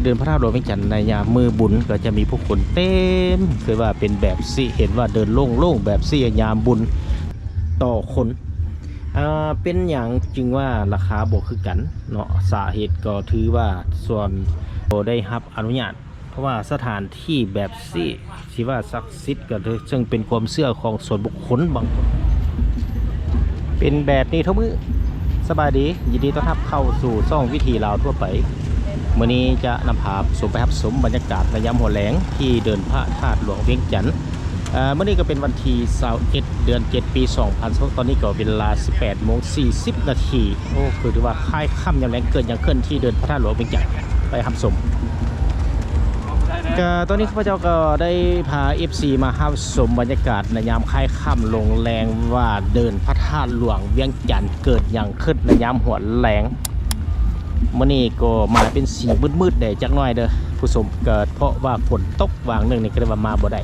ເດີ່ນພະທາດຫຼວງວຽງຈັນໃນຍາມມື້ບຸນກໍຈະມີຜູ້ຄົນເຕັມ, ຄືວ່າເປັນແບບຊິເຫັນວ່າເດີ່ນໂລ່ງໆແບບຊິຍາມບຸນຕໍ່ຄົນ. ເປັນ ເປັນ ເປັນຫຍັງຈຶ່ງວ່າລາຄາບໍ່ຄືກັນເນາະ? ສາເຫດກໍຖືວ່າສ່ວນບໍ່ໄດ້ຮັບອະນຸຍາດ ເພາະວ່າສະຖານທີ່ແບບຊິ ຊິວ່າສັກສິດກໍເຊິ່ງເປັນຄວາມເຊື່ອຂອງສ່ວນບຸກຄົນບາງຄົນ ເປັນແບບນີ້ທຸກມື້. ສະບາຍດີ, ຍິນດີຕ້ອນຮັບເຂົ້າສູ່ຊ່ອງວິຖີລາວທົ່ວໄປ. ມື້ນີ້ຈະນຳພາຜູ້ຊົມໄປຮັບຊົມບັນຍາກາດໃນຍາມຫົວແລງທີ່ເດີ່ນພະທາດຫຼວງວຽງຈັນ. ເອີ ມື້ນີ້ກໍເປັນວັນທີຊາວເອັດ ເດືອນເຈັດ ປີສອງພັນຊາວຫົກ, ຕອນນີ້ກໍເວລາສິບແປດໂມງສີ່ສິບນາທີ. ໂອ້ ຄືຖືວ່າຄ້າຍຄ່ຳຍາມແລງ. ເກີດຫຍັງຂຶ້ນທີ່ເດີ່ນພະທາດຫຼວງວຽງຈັນ? ໄປຮັບຊົມ. ກໍຕອນນີ້ຂ້າພະເຈົ້າກໍໄດ້ພາເອັຟຊີມາຮັບຊົມບັນຍາກາດໃນຍາມຄ້າຍຄ່ຳລົງແລງ ວ່າເດີ່ນພະທາດຫຼວງວຽງຈັນເກີດຫຍັງຂຶ້ນໃນຍາມຫົວແລງ. ມື້ນີ້ກໍມາເປັນສີມືດໆແດ່ຈັກໜ້ອຍເດີຜູ້ຊົມ, ກໍເພາະວ່າຝົນຕົກຫວ່າງໜຶ່ງນີ້ ກໍເລີຍວ່າມາບໍ່ໄດ້.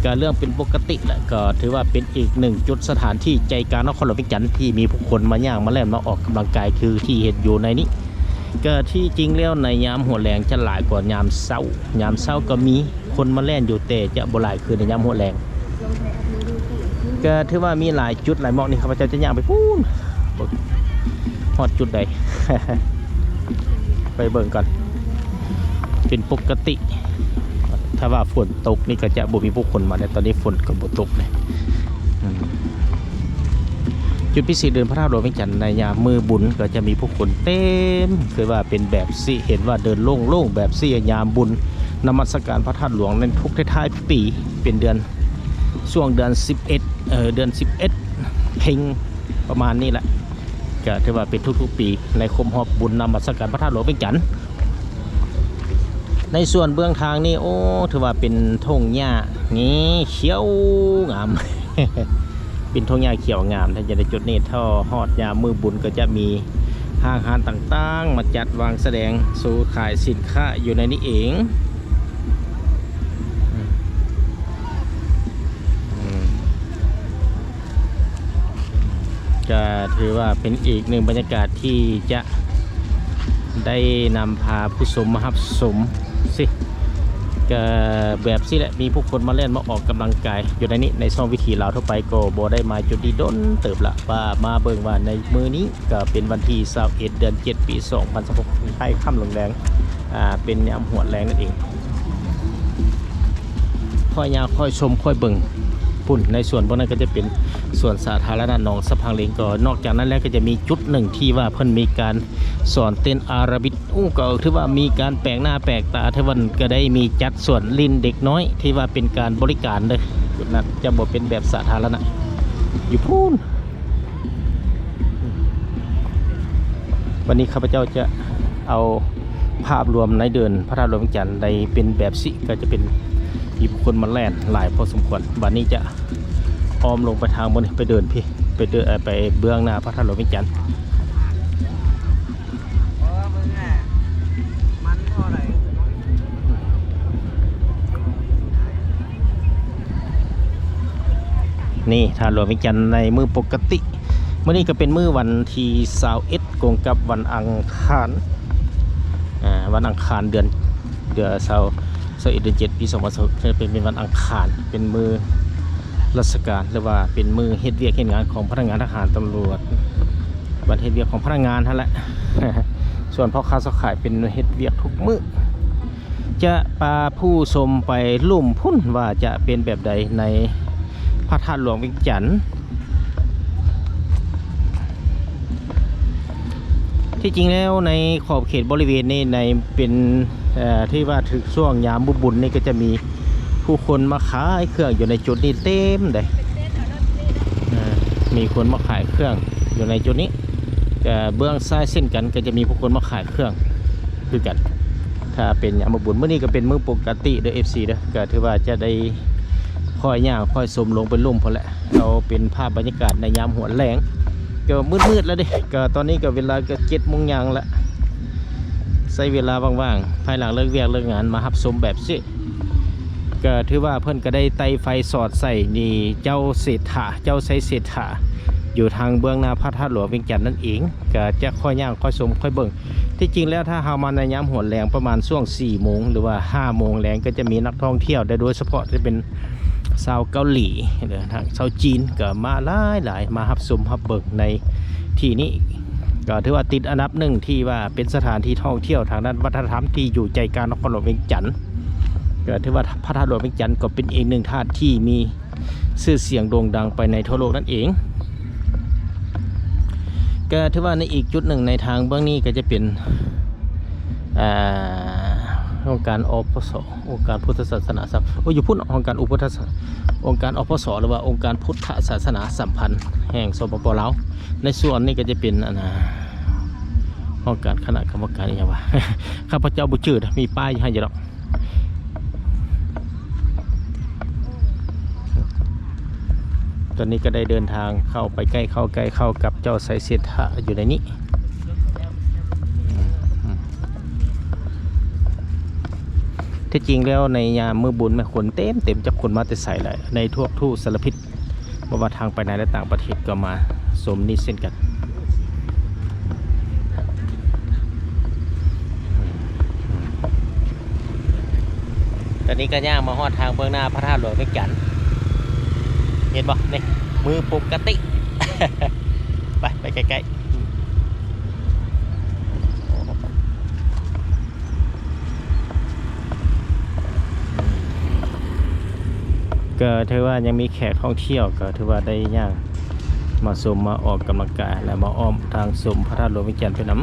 ກໍເລື່ອງເປັນປົກກະຕິແຫຼະ, ກໍຖືວ່າເປັນອີກໜຶ່ງຈຸດສະຖານທີ່ໃຈກາງນະຄອນຫຼວງວຽງຈັນ ທີ່ມີຜູ້ຄົນມາຍ່າງມາແລ່ນມາອອກກຳລັງກາຍ ຄືທີ່ເຫັນຢູ່ໃນນີ້. ກໍທີ່ຈິງແລ້ວໃນຍາມຫົວແລງຈະຫຼາຍກວ່າຍາມເຊົ້າ. ຍາມເຊົ້າກໍມີຄົນມາແລ່ນຢູ່, ແຕ່ຈະບໍ່ຫຼາຍຄືໃນຍາມຫົວແລງ. ກໍຖືວ່າມີຫຼາຍຈຸດຫຼາຍໝ່ອງນີ້, ຂ້າພະເຈົ້າຈະຍ່າງໄປພຸ້ນ ເບິ່ງຮອດຈຸດໃດ ໄປເບິ່ງກ່ອນ. ເປັນປົກກະຕິ ຖ້າວ່າຝົນຕົກນີ້ກໍຈະບໍ່ມີຜູ້ຄົນມາແດ່, ຕອນນີ້ຝົນກໍບໍ່ຕົກເດ້. ອືມ ຈຸດພິເສດເດີ່ນພະທາດຫຼວງວຽງຈັນໃນຍາມມື້ບຸນກໍຈະມີຜູ້ຄົນເຕັມ, ຄືວ່າເປັນແບບຊິເຫັນວ່າເດີ່ນໂລ່ງໆແບບຊິຍາມບຸນນະມັດສະການພະທາດຫຼວງໃນທຸກທ້າຍໆປີ, ເປັນເດືອນ ຊ່ວງເດືອນສິບເອັດ ເອີ ເດືອນສິບເອັດເພັງ ປະມານນີ້ແຫຼະ. ກະຖືວ່າເປັນທຸກໆປີໃນຄົບຮອບບຸນນະມັດສະການພະທາດຫຼວງວຽງຈັນ. ໃນສ່ວນເບື້ອງທາງນີ້ ໂອ້ ຖືວ່າເປັນທົ່ງຫຍ້ານີ້ຂຽວງາມ ເປັນທົ່ງຫຍ້າຂຽວງາມແທ້. ຢູ່ໃນຈຸດນີ້ ຖ້າຮອດຍາມມື້ບຸນກໍຈະມີຫ້າງຮ້ານຕ່າງໆມາຈັດວາງສະແດງ ໂຊຂາຍສິນຄ້າຢູ່ໃນນີ້ເອງ. ອືມ ກໍຖືວ່າເປັນອີກໜຶ່ງບັນຍາກາດທີ່ຈະໄດ້ນຳພາຜູ້ຊົມມາຮັບຊົມຊິ ກໍແບບຊີ້ແຫຼະ, ມີຜູ້ຄົນມາແລ່ນມາອອກກຳລັງກາຍຢູ່ໃນນີ້. ໃນຊ່ອງວິຖີລາວທົ່ວໄປກໍບໍ່ໄດ້ມາຈຸດນີ້ດົນເຕີບລະ, ວ່າມາເບິ່ງວ່າໃນມື້ນີ້ ກໍເປັນວັນທີຊາວເອັດ ເດືອນເຈັດ ປີສອງພັນຊາວຫົກ ທ້າຍຄ່ຳລົງແລງ ອ່າ ເປັນຍາມຫົວແລງນັ້ນເອງ. ຄ່ອຍຍ່າງ ຄ່ອຍຊົມ ຄ່ອຍເບິ່ງ. ພຸ້ນ ໃນສວນພວກນັ້ນກໍຈະເປັນສວນສາທາລະນະໜອງສະພັງເລງ. ກໍນອກຈາກນັ້ນແລ້ວ ກໍຈະມີຈຸດໜຶ່ງທີ່ວ່າເພິ່ນມີການສອນເຕັ້ນອາຣາບິກ. ໂອ້ ກໍຖືວ່າມີການແປກໜ້າແປກຕາ, ແຕ່ວ່າກໍໄດ້ມີຈັດສວນຫຼິ້ນເດັກນ້ອຍ ທີ່ວ່າເປັນການບໍລິການເດີ້. ຈຸດນັ້ນຈະບໍ່ເປັນແບບສາທາລະນະ ຢູ່ພຸ້ນ. ວັນນີ້ຂ້າພະເຈົ້າຈະເອົາພາບລວມໃນເດີ່ນພະທາດຫຼວງວຽງຈັນໄດ້ເປັນແບບຊີ້, ກໍຈະເປັນມີຜູ້ຄົນມາແລ່ນຫຼາຍພໍສົມຄວນ. ບັດນີ້ຈະອ້ອມລົງໄປທາງບົນ, ໄປເດີ່ນພີ້ ໄປເດີ່ນ ເອີ ໄປເບື້ອງໜ້າພະທາດຫຼວງວຽງຈັນ. ນີ້ ທາດຫຼວງວຽງຈັນໃນມື້ປົກກະຕິ. ມື້ນີ້ກໍເປັນມື້ວັນທີຊາວເອັດ ກົງກັບວັນອັງຄານ ອ່າ ວັນອັງຄານ ເດືອນ ເດືອນຊາວ ຊາວເອັດ ເດືອນເຈັດ ປີສອງພັນຊາວຫົກ ເປັນ ເປັນວັນອັງຄານ, ເປັນມື້ລາຊະການ ຫຼືວ່າເປັນມື້ເຮັດວຽກເຮັດງານຂອງພະນັກງານທະຫານ, ຕຳຫຼວດ, ວັນເຮັດວຽກຂອງພະນັກງານຫັ້ນແຫຼະ. ສ່ວນພໍ່ຄ້າຊາວຂາຍເປັນເຮັດວຽກທຸກມື້. ຈະພາຜູ້ຊົມໄປລຸ່ມພຸ້ນວ່າຈະເປັນແບບໃດໃນພະທາດຫຼວງວຽງຈັນ. ທີ່ຈິງແລ້ວໃນຂອບເຂດບໍລິເວນນີ້ ໃນເປັນ ເອີ ທີ່ວ່າຖືກຊ່ວງຍາມບຸນນີ້ ກໍຈະມີຜູ້ຄົນມາຂາຍເຄື່ອງຢູ່ໃນຈຸດນີ້ເຕັມເດ້. ເອີ ມີຄົນມາຂາຍເຄື່ອງຢູ່ໃນຈຸດນີ້, ກໍເບື້ອງຊ້າຍເຊັ່ນກັນ ກໍຈະມີຜູ້ຄົນມາຂາຍເຄື່ອງຄືກັນ. ຖ້າເປັນຍາມມື້ບຸນ, ມື້ນີ້ກໍເປັນມື້ປົກກະຕິເດີ ເອັຟຊີ ເດີ, ກໍຖືວ່າຈະໄດ້ຄ່ອຍຍ່າງຄ່ອຍຊົມລົງໄປລຸ່ມພຸ້ນແຫຼະ. ເອົາເປັນພາບບັນຍາກາດໃນຍາມຫົວແລງ ກໍມືດໆແລ້ວເດ້. ກໍຕອນນີ້ກໍເວລາກໍເຈັດໂມງຍ່າງລະ, ໃຊ້ເວລາວ່າງໆ ພາຍຫຼັງເລີກວຽກເລີກງານມາຮັບຊົມແບບຊີ້. ກໍຖືວ່າເພິ່ນກໍໄດ້ໄຕ້ໄຟສອດໃສ່ນີ້ ເຈົ້າເສດຖາ ເຈົ້າໄຊເສດຖາ ຢູ່ທາງເບື້ອງໜ້າພະທາດຫຼວງວຽງຈັນນັ້ນເອງ ກໍຈະຄ່ອຍຍ່າງຄ່ອຍຊົມຄ່ອຍເບິ່ງ. ທີ່ຈິງແລ້ວຖ້າເຮົາມາໃນຍາມຫົວແລງປະມານຊ່ວງສີ່ໂມງ ຫຼືວ່າຫ້າໂມງແລງ ກໍຈະມີນັກທ່ອງທ່ຽວ ໂດຍສະເພາະຈະເປັນຊາວເກົາຫຼີ ຫຼືທາງຊາວຈີນ ກໍມາຫຼາຍໆ ມາຮັບຊົມຮັບເບິ່ງໃນທີ່ນີ້. ກໍຖືວ່າຕິດອັນດັບໜຶ່ງທີ່ວ່າເປັນສະຖານທີ່ທ່ອງທ່ຽວທາງດ້ານວັດທະນະທຳທີ່ຢູ່ໃຈກາງນະຄອນຫຼວງວຽງຈັນ. ກໍຖືວ່າພະທາດຫຼວງວຽງຈັນກໍເປັນອີກໜຶ່ງທາດທີ່ມີ ຊື່ສຽງໂດ່ງດັງໄປໃນທົ່ວໂລກນັ້ນເອງ. ກໍຖືວ່າໃນອີກຈຸດໜຶ່ງໃນທາງເບື້ອງນີ້ກໍຈະເປັນ ອ່າ ອົງການ ອພສ ອົງການພຸດທະສາສະໜາສຳ ໂອ້ ຢູ່ພຸ້ນ ອົງການອຸພຸດທະສາ ອົງການ ອພສ ຫຼືວ່າອົງການພຸດທະສາສະໜາສຳພັນແຫ່ງ ສປປ ລາວ. ໃນສ່ວນນີ້ກໍຈະເປັນ ອັນນ່າ ຫ້ອງການຄະນະກຳມະການອີ່ຫຍັງວະ ຂ້າພະເຈົ້າບໍ່ຈື່ ມີປ້າຍຢູ່ຫັ້ນຢູ່ດອກ. ຕອນນີ້ກໍໄດ້ເດີນທາງເຂົ້າໄປໃກ້ເຂົ້າ ໃກ້ເຂົ້າກັບເຈົ້າໄຊເສດຖາຢູ່ໃນນີ້. ແທ້ຈິງແລ້ວໃນຍາມມື້ບຸນແມ່ນຄົນເຕັມໆ ຈັກຄົນມາແຕ່ໃສລະ ໃນທົ່ວທຸກສາລະພິດ ບໍ່ວ່າທາງພາຍໃນ ແລະ ຕ່າງປະເທດກໍມາຊົມນີ້ເຊັ່ນກັນ. ຕອນນີ້ກໍຍ່າງມາຮອດທາງເບື້ອງໜ້າພະທາດຫຼວງວຽງຈັນ ເຫັນບໍ່ນີ້ ມືປົກກະຕິ ໄປ ໄປໃກ້ໆ. ກໍຖືວ່າຍັງມີແຂກທ່ອງທ່ຽວ ກໍຖືວ່າໄດ້ຍ່າງມາຊົມ ມາອອກກຳລັງກາຍ ແລະ ມາອ້ອມທາງຊົມພະທາດຫຼວງວຽງຈັນໄປນຳ.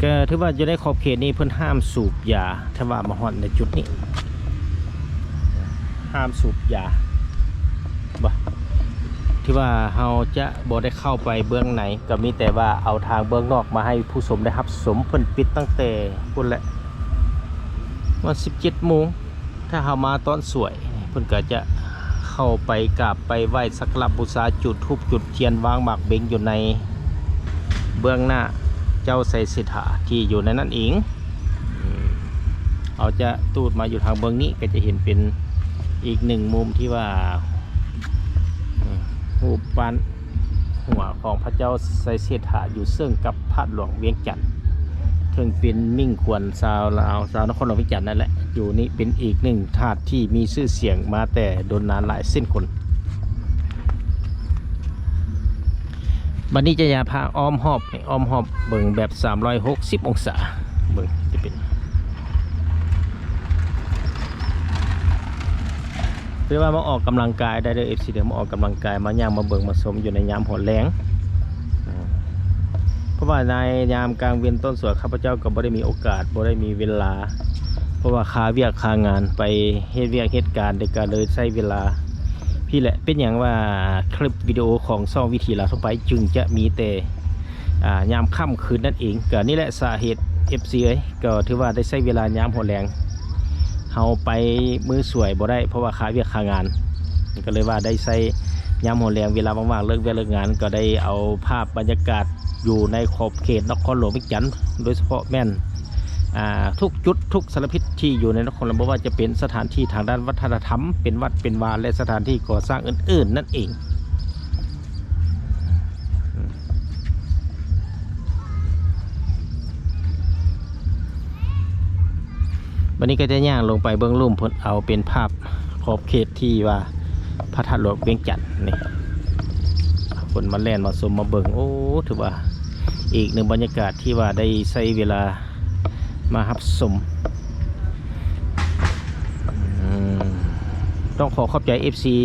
ກໍຖືວ່າຢູ່ໃນຂອບເຂດນີ້ເພິ່ນຫ້າມສູບຢາ ຖ້າວ່າມາຮອດໃນຈຸດນີ້ ຫ້າມສູບຢາ ບໍ່ ທີ່ວ່າເຮົາຈະບໍ່ໄດ້ເຂົ້າໄປເບື້ອງໃນ ກໍມີແຕ່ວ່າເອົາທາງເບື້ອງນອກມາໃຫ້ຜູ້ຊົມໄດ້ຮັບຊົມ. ເພິ່ນປິດຕັ້ງແຕ່ພຸ້ນແຫຼະ ປະມານສິບເຈັດໂມງ. ຖ້າເຮົາມາຕອນສວຍ ເພິ່ນກໍຈະເຂົ້າໄປກາບໄປໄຫວ້ສັກກາລະບູຊາ ຈູດທູບຈູດທຽນ ວາງໝາກເບັງຢູ່ໃນເບື້ອງໜ້າເຈົ້າໄຊເສດຖາທີ່ຢູ່ໃນນັ້ນເອງ. ເຮົາຈະຕູດມາຢູ່ທາງເບື້ອງນີ້ ກໍຈະເຫັນເປັນອີກໜຶ່ງມຸມທີ່ວ່າ ຮູບປັ້ນຫົວຂອງພະເຈົ້າໄຊເສດຖາຢູ່ເຊິ່ງກັບທາດຫຼວງວຽງຈັນ ເຊິ່ງເປັນມິ່ງຂວັນຊາວລາວ ຊາວນະຄອນຫຼວງວຽງຈັນນັ້ນແຫຼະ. ຢູ່ນີ້ເປັນອີກໜຶ່ງທາດທີ່ມີຊື່ສຽງມາແຕ່ດົນນານຫຼາຍເຊັ່ນຄົນ. ບັດນີ້ຈະຢາພາອ້ອມຮອບ ອ້ອມຮອບເບິ່ງແບບສາມຮ້ອຍຫົກສິບອົງສາ ເບິ່ງຈະເປັນ ຫຼືວ່າມາອອກກຳລັງກາຍໄດ້ເດີ ເອັຟຊີ ເດີ ມາອອກກຳລັງກາຍ ມາຍ່າງມາເບິ່ງມາຊົມຢູ່ໃນຍາມຫົວແລງ. ເພາະວ່າໃນຍາມກາງເວັນຕອນສວຍ ຂ້າພະເຈົ້າກໍບໍ່ໄດ້ມີໂອກາດ ບໍ່ໄດ້ມີເວລາ ເພາະວ່າຄາວຽກຄາງານ ໄປເຮັດວຽກເຮັດການ ແຕ່ກໍເລີຍໃຊ້ເວລາພີ້ແຫຼະ. ເປັນຫຍັງວ່າຄລິບວິດີໂອຂອງຊ່ອງວິຖີລາວທົ່ວໄປ ຈຶ່ງຈະມີແຕ່ ອ່າ ຍາມຄ່ຳຄືນນັ້ນເອງ. ກໍນີ້ແຫຼະສາເຫດ ເອັຟຊີ ເອີຍ ກໍຖືວ່າໄດ້ໃຊ້ເວລາຍາມຫົວແລງ ເຮົາໄປມື້ສວຍບໍ່ໄດ້ ເພາະວ່າຄາວຽກຄາງານ ກໍເລີຍວ່າໄດ້ໃຊ້ຍາມຫົວແລງ ເວລາວ່າງໆ ເລີກວຽກເລີກງານ ກໍໄດ້ເອົາພາບບັນຍາກາດຢູ່ໃນຂອບເຂດນະຄອນຫຼວງວຽງຈັນ ໂດຍສະເພາະແມ່ນ ອ່າ ທຸກຈຸດທຸກສາລະພິດທີ່ຢູ່ໃນນະຄອນຫຼວງ ບໍ່ວ່າຈະເປັນສະຖານທີ່ທາງດ້ານວັດທະນະທຳ ເປັນວັດເປັນວາ ແລະ ສະຖານທີ່ກໍ່ສ້າງອື່ນໆນັ້ນເອງ. ບັດນີ້ກໍຈະຍ່າງລົງໄປເບື້ອງລຸ່ມ ເພິ່ນເອົາເປັນພາບຂອບເຂດທີ່ວ່າພະທາດຫຼວງວຽງຈັນນີ້ ຄົນມາແລ່ນມາຊົມມາເບິ່ງ. ໂອ້ ຖືວ່າອີກໜຶ່ງບັນຍາກາດທີ່ວ່າໄດ້ໃຊ້ເວລາ ມາຮັບຊົມ. ອືມ ຕ້ອງຂໍຂອບໃຈ ເອັຟຊີ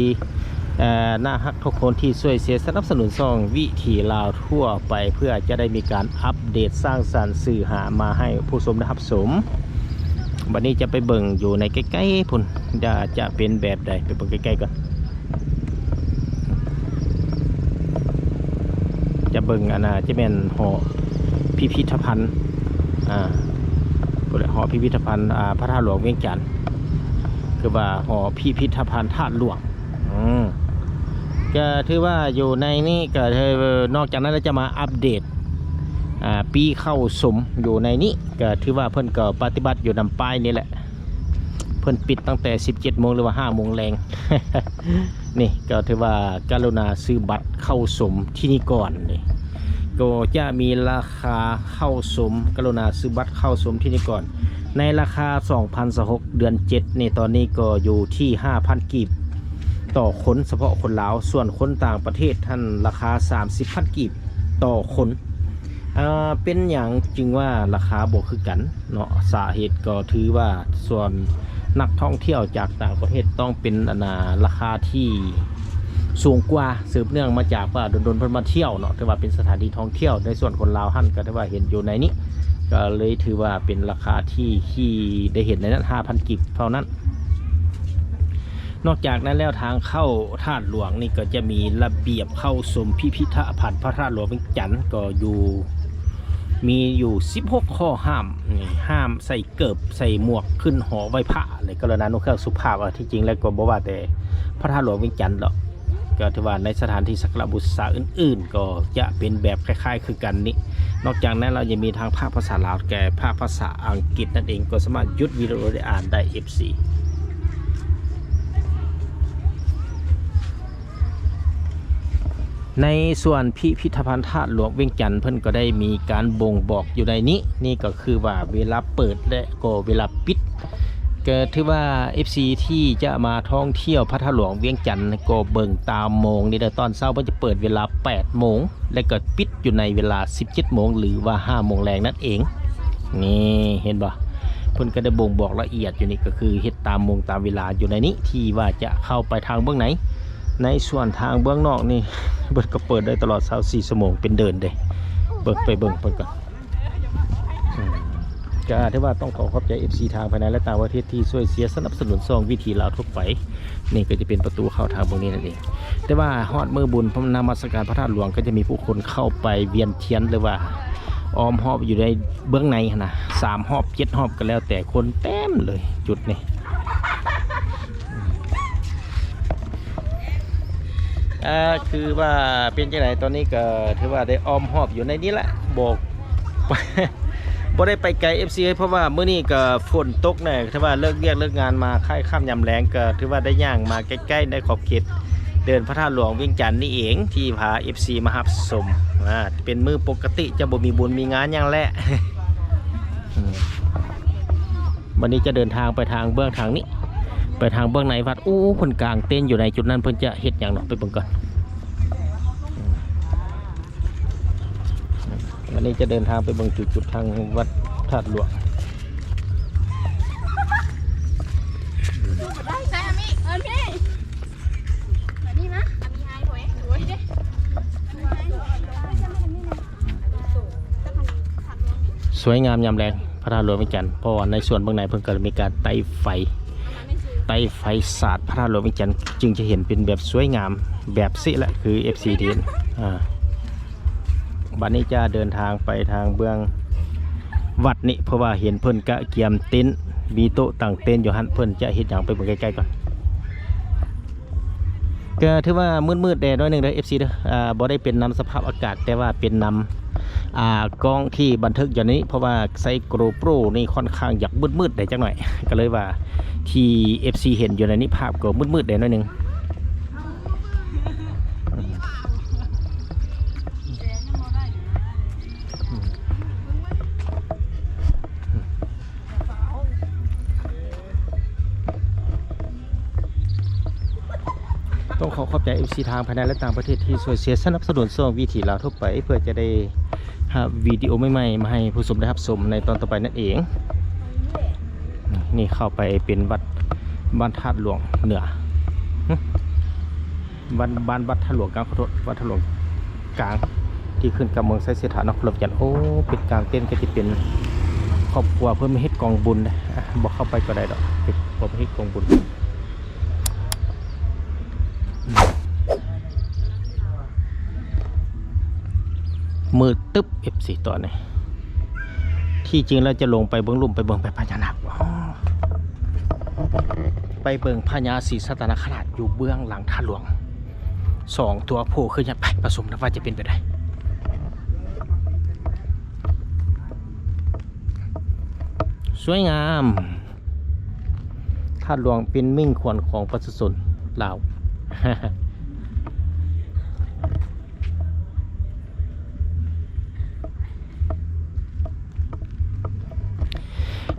ເອີ ໜ້າຮັກທຸກຄົນທີ່ຊ່ວຍເຊຍສະໜັບສະໜູນຊ່ອງວິຖີລາວທົ່ວໄປ ເພື່ອຈະໄດ້ມີການອັບເດດສ້າງສັນສື່ຫາມາໃຫ້ຜູ້ຊົມໄດ້ຮັບຊົມ. ບັດນີ້ຈະໄປເບິ່ງຢູ່ໃນໃກ້ໆພຸ້ນ ຈະ ຈະເປັນແບບໃດ ໄປເບິ່ງໃກ້ໆກ່ອນ. ຈະເບິ່ງອັນນ່າ ຈະແມ່ນຫໍພິພິທະພັນ ອ່າ ພຸ້ນແຫຼະ ຫໍພິພິທະພັນ ອ່າ ພະທາດຫຼວງວຽງຈັນ ຄືວ່າຫໍພິພິທະພັນທາດຫຼວງ. ອືມ ກໍຖືວ່າຢູ່ໃນນີ້ກໍ ນອກຈາກນັ້ນແລ້ວຈະມາອັບເດດ ອ່າ ປີ້ເຂົ້າຊົມຢູ່ໃນນີ້ ກໍຖືວ່າເພິ່ນກໍປະຕິບັດຢູ່ນຳປ້າຍນີ້ແຫຼະ. ເພິ່ນປິດຕັ້ງແຕ່ສິບເຈັດໂມງ ຫຼືວ່າຫ້າໂມງແລງ. ນີ້ກໍຖືວ່າກະລຸນາຊື້ບັດເຂົ້າຊົມທີ່ນີ້ກ່ອນ. ນີ້ກໍຈະມີລາຄາເຂົ້າຊົມ, ກະລຸນາຊື້ບັດເຂົ້າຊົມທີ່ນີ້ກ່ອນ ໃນລາຄາສອງພັນຊາວຫົກ ເດືອນເຈັດນີ້. ຕອນນີ້ກໍຢູ່ທີ່ຫ້າພັນກີບຕໍ່ຄົນ ສະເພາະຄົນລາວ, ສ່ວນຄົນຕ່າງປະເທດຫັ້ນລາຄາສາມສິບພັນກີບຕໍ່ຄົນ. ເປັນຫຍັງຈຶ່ງວ່າລາຄາບໍ່ຄືກັນເນາະ? ສາເຫດກໍຖືວ່າສ່ວນນັກທ່ອງທ່ຽວຈາກຕ່າງປະເທດຕ້ອງເປັນ ອັນນ່າ ລາຄາທີ່ສູງກວ່າ ສືບເນື່ອງມາຈາກວ່າດົນໆເພິ່ນມາທ່ຽວເນາະ, ຖືວ່າເປັນສະຖານທີ່ທ່ອງທ່ຽວ. ໃນສ່ວນຄົນລາວຫັ້ນກໍຖືວ່າເຫັນຢູ່ໃນນີ້ ກໍເລີຍຖືວ່າເປັນລາຄາທີ່ ທີ່ໄດ້ເຫັນໃນນັ້ນ ຫ້າພັນກີບເທົ່ານັ້ນ. ນອກຈາກນັ້ນແລ້ວ ທາງເຂົ້າທາດຫຼວງນີ້ກໍຈະມີລະບຽບເຂົ້າຊົມພິພິທະພັນພະທາດຫຼວງວຽງຈັນ ກໍຢູ່ ມີຢູ່ສິບຫົກຂໍ້ຫ້າມ. ນີ້ ຫ້າມໃສ່ເກີບ ໃສ່ໝວກ ຂຶ້ນຫໍໄຫວ້ພະ ແລະ ກະລຸນານຸເຄື່ອງສຸພາບ. ທີ່ຈິງແລ້ວກໍບໍ່ວ່າແຕ່ພະທາດຫຼວງວຽງຈັນດອກ, ກໍຖືວ່າໃນສະຖານທີ່ສັກກາລະບູຊາອື່ນໆ ກໍຈະເປັນແບບຄ້າຍໆຄືກັນນີ້. ນອກຈາກນັ້ນແລ້ວຍັງມີທັງພາກພາສາລາວ ແກ່ພາກພາສາອັງກິດນັ້ນເອງ, ກໍສາມາດຢຸດວິດີໂອໄດ້ ອ່ານໄດ້ ເອັຟຊີ. ໃນສ່ວນພິພິທະພັນທາດຫຼວງວຽງຈັນ ເພິ່ນກໍໄດ້ມີການບົ່ງບອກຢູ່ໃນນີ້. ນີ້ກໍຄືວ່າເວລາເປີດ ແລະ ກໍເວລາປິດ. ກໍຖືວ່າ ເອັຟຊີ ທີ່ຈະມາທ່ອງທ່ຽວພະທາດຫຼວງວຽງຈັນ ກໍເບິ່ງຕາມໂມງນີ້ເດີ, ຕອນເຊົ້າເພິ່ນຈະເປີດເວລາແປດໂມງ ແລະ ກໍປິດຢູ່ໃນເວລາສິບເຈັດໂມງ ຫຼືວ່າຫ້າໂມງແລງນັ້ນເອງ. ນີ້ເຫັນບໍ່? ເພິ່ນກໍໄດ້ບົ່ງບອກລະອຽດຢູ່ນີ້, ກໍຄືເຮັດຕາມໂມງຕາມເວລາຢູ່ໃນນີ້ ທີ່ວ່າຈະເຂົ້າໄປທາງເບື້ອງໃນ. ໃນສ່ວນທາງເບື້ອງນອກນີ້ ເພິ່ນກໍເປີດໄດ້ຕະຫຼອດຊາວສີ່ຊົ່ວໂມງເປັນເດີ່ນເດ້. ເບິ່ງໄປເບິ່ງເພິ່ນກ່ອນ. ອືມ ກໍຖືວ່າຕ້ອງຂໍຂອບໃຈ ເອັຟຊີ ທາງພາຍໃນ ແລະ ຕ່າງປະເທດທີ່ຊ່ວຍເຊຍສະໜັບສະໜູນຊ່ອງວິຖີລາວທົ່ວໄປ. ນີ້ກໍຈະເປັນປະຕູເຂົ້າທາງເບື້ອງນີ້ນັ້ນເອງ. ແຕ່ວ່າຮອດມື້ບຸນນະມັດສະການພະທາດຫຼວງ ກໍຈະມີຜູ້ຄົນເຂົ້າໄປວຽນທຽນ ຫຼືວ່າອ້ອມຮອບຢູ່ໃນເບື້ອງໃນຫັ້ນນະ ສາມຮອບ ເຈັດຮອບ ກໍແລ້ວແຕ່ຄົນ, ເຕັມເລີຍຈຸດນີ້. ອ່າ ຄືວ່າເປັນຈັ່ງໃດ? ຕອນນີ້ກໍຖືວ່າໄດ້ອ້ອມຮອບຢູ່ໃນນີ້ລະ, ບໍ່ ບໍ່ໄດ້ໄປໄກ ເອັຟຊີ ເອີຍ, ເພາະວ່າມື້ນີ້ກໍຝົນຕົກແດ່. ຖືວ່າເລີກວຽກເລີກງານມາຄ້າຍຄ່ຳຍາມແລງ ກໍຖືວ່າໄດ້ຍ່າງມາໃກ້ໆ ໃນຂອບເຂດເດີ່ນພະທາດຫຼວງວຽງຈັນນີ້ເອງ ທີ່ພາ ເອັຟຊີ ມາຮັບຊົມ. ອ່າ ເປັນມື້ປົກກະຕິ ຈະບໍ່ມີບຸນມີງານຫຍັງແຫຼະ. ອືມ ບັດນີ້ຈະເດີນທາງໄປທາງເບື້ອງທາງນີ້ ໄປທາງເບື້ອງໃນວັດ. ໂອ້ ເພິ່ນກາງເຕັນຢູ່ໃນຈຸດນັ້ນ, ເພິ່ນຈະເຮັດຫຍັງເນາະ? ໄປເບິ່ງກ່ອນ. ອືມ ບັດນີ້ຈະເດີນທາງໄປເບິ່ງຈຸດ ຈຸດທາງວັດທາດຫຼວງ. ສວຍງາມຍາມແລງ ພະທາດຫຼວງວຽງຈັນ, ເພາະວ່າໃນສ່ວນເບື້ອງໃນເພິ່ນກໍມີການໄຕ້ໄຟ ໄຕ້ໄຟສາດພະທາດຫຼວງວຽງຈັນ ຈຶ່ງຈະເຫັນເປັນແບບສວຍງາມແບບຊີ້ແຫຼະ ຄື ເອັຟຊີ ທີ່ເຫັນ. ອ່າ ບັດນີ້ຈະເດີນທາງໄປທາງເບື້ອງວັດນີ້ ເພາະວ່າເຫັນເພິ່ນກະກຽມເຕັນ ມີໂຕະຕັ້ງເຕັນຢູ່ຫັ້ນ. ເພິ່ນຈະເຮັດຫຍັງ ໄປເບິ່ງໃກ້ໆກ່ອນ. ກໍຖືວ່າມືດໆແດ່ໜ້ອຍໜຶ່ງເດີ ເອັຟຊີ ເດີ. ອ່າ ບໍ່ໄດ້ເປັນນຳສະພາບອາກາດ ແຕ່ວ່າເປັນນຳ ອ່າ ກ້ອງທີ່ບັນທຶກຢູ່ນີ້ ເພາະວ່າໃຊ້ GoPro ນີ້ຄ່ອນຂ້າງຢາກມືດໆແດ່ຈັກໜ້ອຍ, ກໍເລີຍວ່າທີ່ ເອັຟຊີ ເຫັນຢູ່ໃນນີ້ ພາບກໍມືດໆແດ່ໜ້ອຍໜຶ່ງ. ຕ້ອງຂໍຂອບໃຈ ເອັຟຊີ ທາງພາຍໃນ ແລະ ຕ່າງປະເທດທີ່ຊ່ວຍເຊຍສະໜັບສະໜູນຊ່ອງວິຖີລາວທົ່ວໄປ ເພື່ອຈະໄດ້ຮັບວິດີໂອໃໝ່ໆມາໃຫ້ຜູ້ຊົມໄດ້ຮັບຊົມໃນຕອນຕໍ່ໄປນັ້ນເອງ. ນີ້ເຂົ້າໄປເປັນວັດ ບ້ານທາດຫຼວງເໜືອ ຫຶ ວັດ ບ້ານ ວັດທາດຫຼວງກາງ ຂໍໂທດ ວັດທາດຫຼວງກາງ ທີ່ຂຶ້ນກັບເມືອງໄຊເສດຖາ ນະຄອນຫຼວງວຽງຈັນ. ໂອ້ ເປັນກາງເຕັນ ກໍຈະເປັນຄອບຄົວເພິ່ນມາເຮັດກອງບຸນເດ້. ອ່ະ ບໍ່ເຂົ້າໄປກໍໄດ້ດອກ ເປັນຄອບຄົວມາເຮັດກອງບຸນ. ມືດຕຶບ ເອັຟຊີ ຕອນນີ້. ທີ່ຈິງແລ້ວຈະລົງໄປເບິ່ງລຸ່ມ ໄປເບິ່ງພະຍານາກ ໄປເບິ່ງພະຍາສີສັດຕະນາຄະລາດຢູ່ເບື້ອງຫຼັງທາດຫຼວງ ສອງຕົວໂຜ່ຂຶ້ນ. ໄປ ປະຊຸມນຳວ່າຈະເປັນແບບໃດ. ສວຍງາມ. ທາດຫຼວງເປັນມິ່ງຂວັນຂອງປະຊາຊົນລາວ.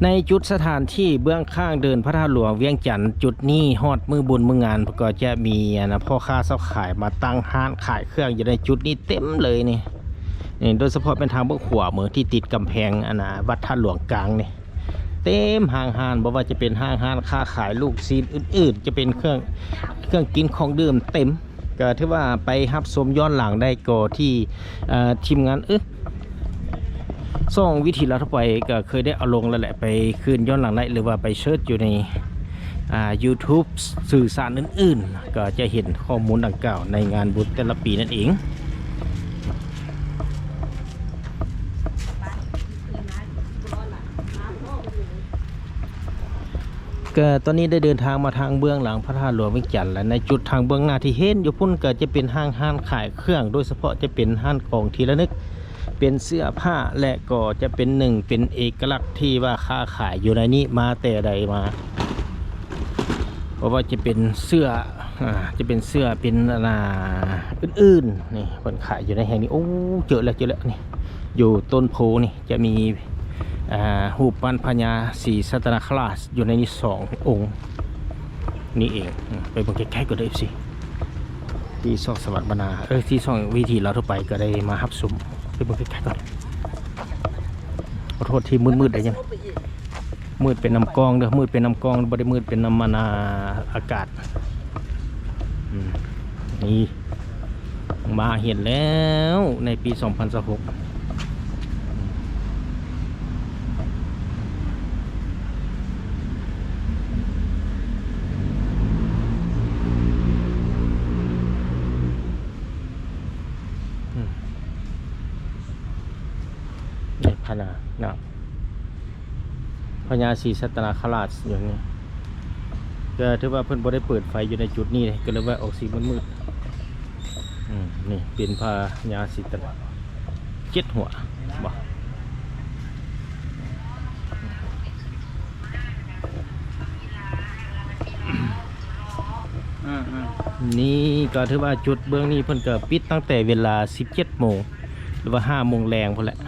ໃນຈຸດສະຖານທີ່ເບື້ອງຂ້າງເດີ່ນພະທາດຫຼວງວຽງຈັນ ຈຸດນີ້ຮອດມື້ບຸນມື້ງານ ກໍຈະມີ ອັນນະ ພໍ່ຄ້າຊາວຂາຍມາຕັ້ງຮ້ານຂາຍເຄື່ອງຢູ່ໃນຈຸດນີ້ເຕັມເລີຍນີ້. ນີ້ ໂດຍສະເພາະແມ່ນທາງເບື້ອງຂວາມືທີ່ຕິດກຳແພງ ອັນນະ ວັດທາດຫຼວງກາງນີ້ ເຕັມຫ້າງຮ້ານ, ບໍ່ວ່າຈະເປັນຫ້າງຮ້ານຄ້າຂາຍລູກຊີ້ນອື່ນໆ ຈະເປັນເຄື່ອງ ເຄື່ອງກິນຂອງດື່ມເຕັມ. ກໍຖືວ່າໄປຮັບຊົມຍ້ອນຫຼັງໄດ້ກໍທີ່ ເອີ ທີມງານ ເອີ ຊ່ອງວິຖີລາວທົ່ວໄປກໍເຄີຍໄດ້ເອົາລົງແລ້ວແຫຼະ, ໄປຄືນຍ້ອນຫຼັງໄດ້ ຫຼືວ່າໄປເສີດຢູ່ໃນ ອ່າ YouTube ສື່ສານອື່ນໆ ກໍຈະເຫັນຂໍ້ມູນດັ່ງກ່າວໃນງານບຸນແຕ່ລະປີນັ້ນເອງ. ກໍຕອນນີ້ໄດ້ເດີນທາງມາທາງເບື້ອງຫຼັງພະທາດຫຼວງວຽງຈັນແລ້ວ, ໃນຈຸດທາງເບື້ອງໜ້າທີ່ເຫັນຢູ່ພຸ້ນກໍຈະເປັນຫ້າງຮ້ານຂາຍເຄື່ອງ, ໂດຍສະເພາະຈະເປັນຮ້ານຂອງທີ່ລະນຶກ, ເປັນເສື້ອຜ້າ ແລະ ກໍຈະເປັນໜຶ່ງເປັນເອກະລັກທີ່ວ່າຄ້າຂາຍຢູ່ໃນນີ້ມາແຕ່ໃດມາ. ບໍ່ວ່າຈະເປັນເສື້ອ ອ່າ ຈະເປັນເສື້ອ ເປັນ ອັນນ່າ ອື່ນໆ ນີ້ ເພິ່ນຂາຍຢູ່ໃນແຫ່ງນີ້. ໂອ້ ເຈີແລ້ວ ເຈີແລ້ວ ນີ້ ຢູ່ຕົ້ນໂພນີ້ຈະມີ ອ່າ ຮູບປັ້ນພະຍາສີສັດຕະນາຄະລາດຢູ່ໃນນີ້ສອງອົງນີ້ເອງ. ອືມ ໄປເບິ່ງໃກ້ໆ ກໍໄດ້ ເອັຟຊີ ທີ່ຊ່ອງສະຫວັດບັນນາ ເອີ ທີ່ຊ່ອງວິຖີລາວທົ່ວໄປກໍໄດ້ມາຮັບຊົມ. ໄປເບິ່ງໃກ້ໆ ກ່ອນ. ຂໍໂທດທີ່ມືດໆ ໄດ້ຍັງ ມືດເປັນນຳກ້ອງເດີ, ມືດເປັນນຳກ້ອງ ບໍ່ໄດ້ມືດເປັນນຳ ອັນນ່າ ອາກາດ. ອືມ ນີ້ ມາເຫັນແລ້ວໃນປີສອງພັນຊາວຫົກ. ອືມ ນີ້ພະນາ ນະ ພະຍາສີສັດຕະນາຄະລາດຢູ່ນີ້ ກໍຖືວ່າເພິ່ນບໍ່ໄດ້ເປີດໄຟຢູ່ໃນຈຸດນີ້ເດ້ ກໍເລີຍວ່າອອກສີມືດໆ. ອືມ ນີ້ເປັນພະຍາສີສັດຕະນາ ເຈັດຫົວບໍ? ອືມໆ ນີ້ກໍຖືວ່າຈຸດເບື້ອງນີ້ເພິ່ນກໍປິດຕັ້ງແຕ່ເວລາສິບເຈັດໂມງ ຫຼືວ່າຫ້າໂມງແລງພຸ້ນແຫຼະ.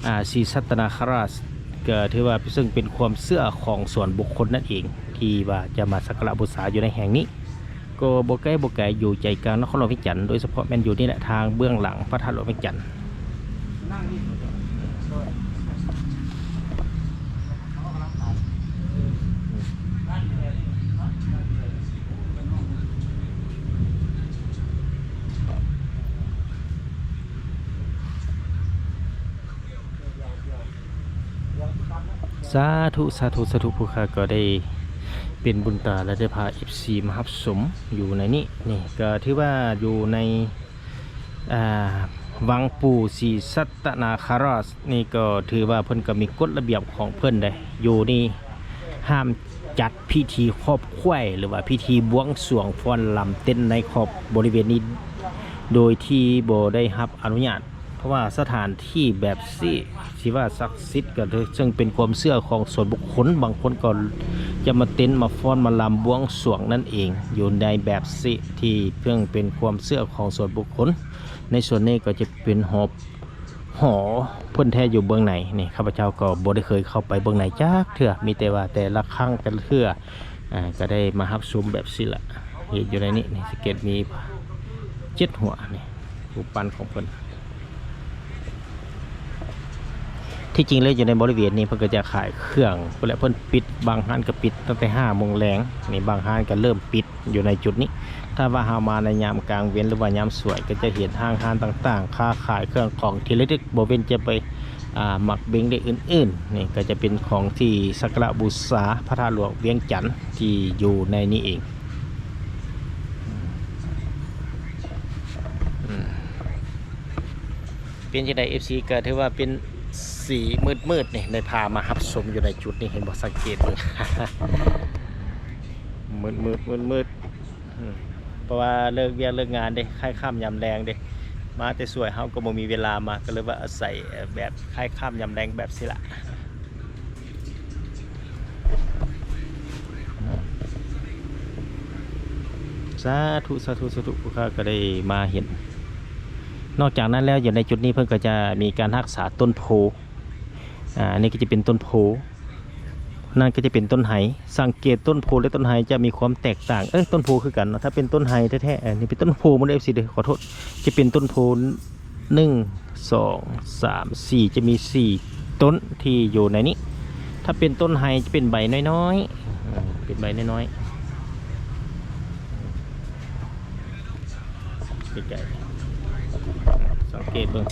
ອ່າ ສີສັດຕະນາຄະລາດ ກໍຖືວ່າເຊິ່ງເປັນຄວາມເຊື່ອຂອງສ່ວນບຸກຄົນນັ້ນເອງ ທີ່ວ່າຈະມາສັກກາລະບູຊາຢູ່ໃນແຫ່ງນີ້ ກໍບໍ່ໄກບໍ່ໄກ ຢູ່ໃຈກາງນະຄອນຫຼວງວຽງຈັນ ໂດຍສະເພາະແມ່ນຢູ່ນີ້ແຫຼະ ທາງເບື້ອງຫຼັງພະທາດຫຼວງວຽງຈັນ. ສາທຸ ສາທຸ ສາທຸ ຜູ້ຂ້າກໍໄດ້ເປັນບຸນຕາ ແລະ ໄດ້ພາເອັຟຊີມາຮັບຊົມຢູ່ໃນນີ້. ນີ້ກໍຖືວ່າຢູ່ໃນ ອ່າ ວັງປູ່ສີສັດຕະນາຄະລາດນີ້ ກໍຖືວ່າເພິ່ນກໍມີກົດລະບຽບຂອງເພິ່ນເດ້ ຢູ່ນີ້ຫ້າມຈັດພິທີຄອບຂວັນ ຫຼືວ່າພິທີບວງສວງຟ້ອນລຳເຕັ້ນໃນຂອບບໍລິເວນນີ້ ໂດຍທີ່ບໍ່ໄດ້ຮັບອະນຸຍາດ. ເພາະວ່າສະຖານທີ່ແບບນີ້ ຊິວ່າສັກສິດກໍເຖິງເປັນຄວາມເຊື່ອຂອງສ່ວນບຸກຄົນ, ບາງຄົນກໍຈະມາເຕັ້ນ ມາຟ້ອນ ມາລຳບວງສວງນັ້ນເອງ ຢູ່ໃນແບບນີ້ທີ່ເຊິ່ງເປັນຄວາມເຊື່ອຂອງສ່ວນບຸກຄົນ. ໃນສ່ວນນີ້ກໍຈະເປັນຫໍ ຫໍເພິ່ນແທ້ຢູ່ເບື້ອງໃນນີ້ ຂ້າພະເຈົ້າກໍບໍ່ໄດ້ເຄີຍເຂົ້າໄປເບື້ອງໃນຈັກເທື່ອ, ມີແຕ່ວ່າແຕ່ລະຄັ້ງແຕ່ລະເທື່ອ ອ່າ ກໍໄດ້ມາຮັບຊົມແບບນີ້ລະ ເຫັນຢູ່ໃນນີ້ ນີ້ ສັງເກດມີເຈັດຫົວນີ້ ຮູບປັ້ນຂອງເພິ່ນ. ທີ່ຈິງແລ້ວຢູ່ໃນບໍລິເວນນີ້ ເພິ່ນກໍຈະຂາຍເຄື່ອງພຸ້ນແຫຼະ, ເພິ່ນປິດ ບາງຮ້ານກໍປິດຕັ້ງແຕ່ຫ້າໂມງແລງນີ້, ບາງຮ້ານກໍເລີ່ມປິດຢູ່ໃນຈຸດນີ້. ຖ້າວ່າເຮົາມາໃນຍາມກາງເວັນ ຫຼືວ່າຍາມສວຍ ກໍຈະເຫັນຫ້າງຮ້ານຕ່າງໆ ຄ້າຂາຍເຄື່ອງຂອງທີ່ລະລຶກ ບໍ່ເວັ້ນຈະໄປ ອ່າ ໝາກເບັງ ແລະ ອື່ນໆ. ນີ້ກໍຈະເປັນຂອງທີ່ສັກກາລະບູຊາພະທາດຫຼວງວຽງຈັນທີ່ຢູ່ໃນນີ້ເອງ. ອືມ ເປັນຈັ່ງໃດ ເອັຟຊີ? ກໍຖືວ່າເປັນສີມືດໆ ນີ້ ໄດ້ພາມາຮັບຊົມຢູ່ໃນຈຸດນີ້ ເຫັນບໍ່? ສັງເກດເບິ່ງ ມືດໆ ມືດໆ ອືມ ເພາະວ່າເລີກວຽກເລີກງານເດ້ ຄ້າຍຄ່ຳຍາມແລງເດ້ ມາແຕ່ສວຍເຮົາກໍບໍ່ມີເວລາມາ ກໍເລີຍວ່າອາໄສແບບຄ້າຍຄ່ຳຍາມແລງແບບຊີ້ລະ. ສາທຸ ສາທຸ ສາທຸ ຜູ້ຂ້າກໍໄດ້ມາເຫັນ. ນອກຈາກນັ້ນແລ້ວ ຢູ່ໃນຈຸດນີ້ເພິ່ນກໍຈະມີການຮັກສາຕົ້ນໂພ. ອາ ອັນນີ້ກໍຈະເປັນຕົ້ນໂພ, ນັ້ນກໍຈະເປັນຕົ້ນໄຮ. ສັງເກດຕົ້ນໂພ ແລະ ຕົ້ນໄຮຈະມີຄວາມແຕກຕ່າງ. ເອີ ຕົ້ນໂພຄືກັນເນາະ, ຖ້າເປັນຕົ້ນໄຮແທ້ໆ ເອີ ນີ້ເປັນຕົ້ນໂພໝົດເດີ ເອັຟຊີ ເດີ ຂໍໂທດ. ຈະເປັນຕົ້ນໂພ ໜຶ່ງ ສອງ ສາມ ສີ່ ຈະມີສີ່ຕົ້ນທີ່ຢູ່ໃນນີ້. ຖ້າເປັນຕົ້ນໄຮຈະເປັນໃບນ້ອຍໆ ເປັນໃບນ້ອຍໆ ໃກ້ໆ ສັງເກດເບິ່ງ.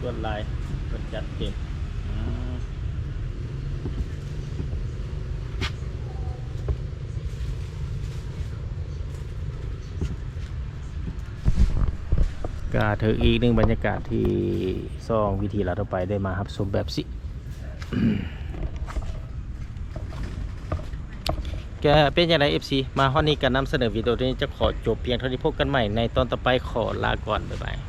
ລວດລາຍເພິ່ນຈັດເຕັມ. ອືມ ກະຖືກອີກໜຶ່ງບັນຍາກາດທີ່ຊ່ອງວິຖີລາວທົ່ວໄປໄດ້ມາຮັບຊົມແບບນີ້. ກະເປັນຈັ່ງໃດ ເອັຟຊີ ມາຮອດນີ້ກະນຳສະເໜີວິດີໂອນີ້ຈະຂໍຈົບພຽງເທົ່ານີ້. ພົບກັນໃໝ່ໃນຕອນຕໍ່ໄປ. ຂໍລາກ່ອນ. ບາຍບາຍ.